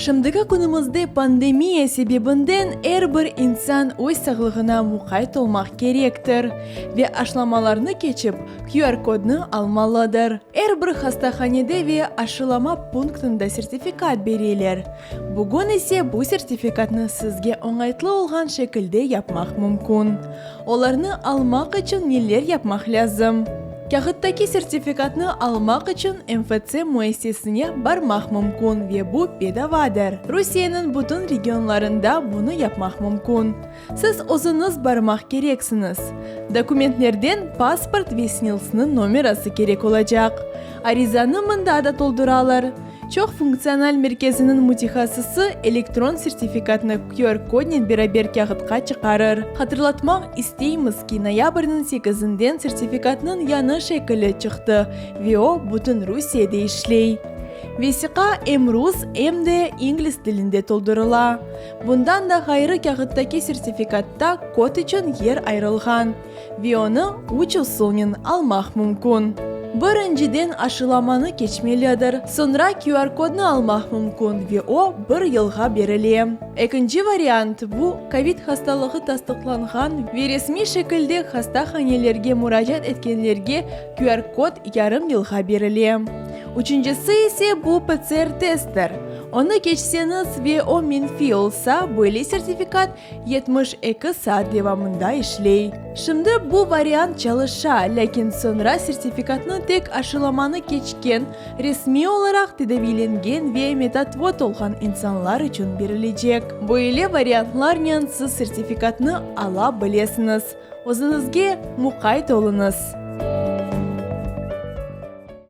Şimdiki künümizde pandemiya sebebinden er bir insan öz sağlığına muqayt olmaq kerektir ve aşılamalarnı keçip, QR-kodnı almalıdır. Er bir hastahanede ve aşılama punktında sertifikat bereler. Bugün ise bu sertifikatnı sizge oñaytlı olğan şekilde yapmaq mümkün. Olarnı almaq içün neler yapmaq lâzim? Kâğıttaki sertifikatnı almaq içün MFC müessisesine barmaq mümkün ve bu bedavadır. Rusiyeniñ bütün regionlarında bunı yapmaq mümkün. Siz özüñiz barmaq kereksiñiz. Dokumentlerden pasport ve SNİLSniñ nomerası kerek olacaq. Arizanı mında da tolduralar. Çoq funktsional merkeziniñ mütehassısı elektron sertifikatnı QR-kodnen beraber kâğıtqa çıqarır. Hatırlatmaq isteymiz ki, noyabrniñ sekizinden sertifikatnıñ yañı şekili çıqtı ve o, bütün Rusiyede işley. Vesiqa em rus, em de ingliz tilinde toldurıla. Bundan da ğayrı kâğıttaki sertifikatta kod içün yer ayırılğan. Ve onı üç usulnen almaq mümkün. Birinciden aşılamanı keçmelidir, soñra QR-kodnı almaq mümkün ve o, bir yılğa berile. Ekinci variant, bu, kovid hastalığı tasdıqlanğan ve resmiy şekilde hastahanelerge muracaat etkenlerge QR-kod yarım yılğa berile. Üçüncisi ise, bu PCR-testtir. Onı keçseñiz ve o menfiy olsa, böyle sertifikat 72 saat devamında işley. Şimdi bu variant çalışa, lâkin soñra sertifikatnı tek aşılamanı keçken, resmiy olaraq tedaviylengen ve metatvot olğan insanlar içün berilecek. Böyle variantlarnen siz sertifikatnı ala bilesiñiz. Özüñizge muqayt oluñız!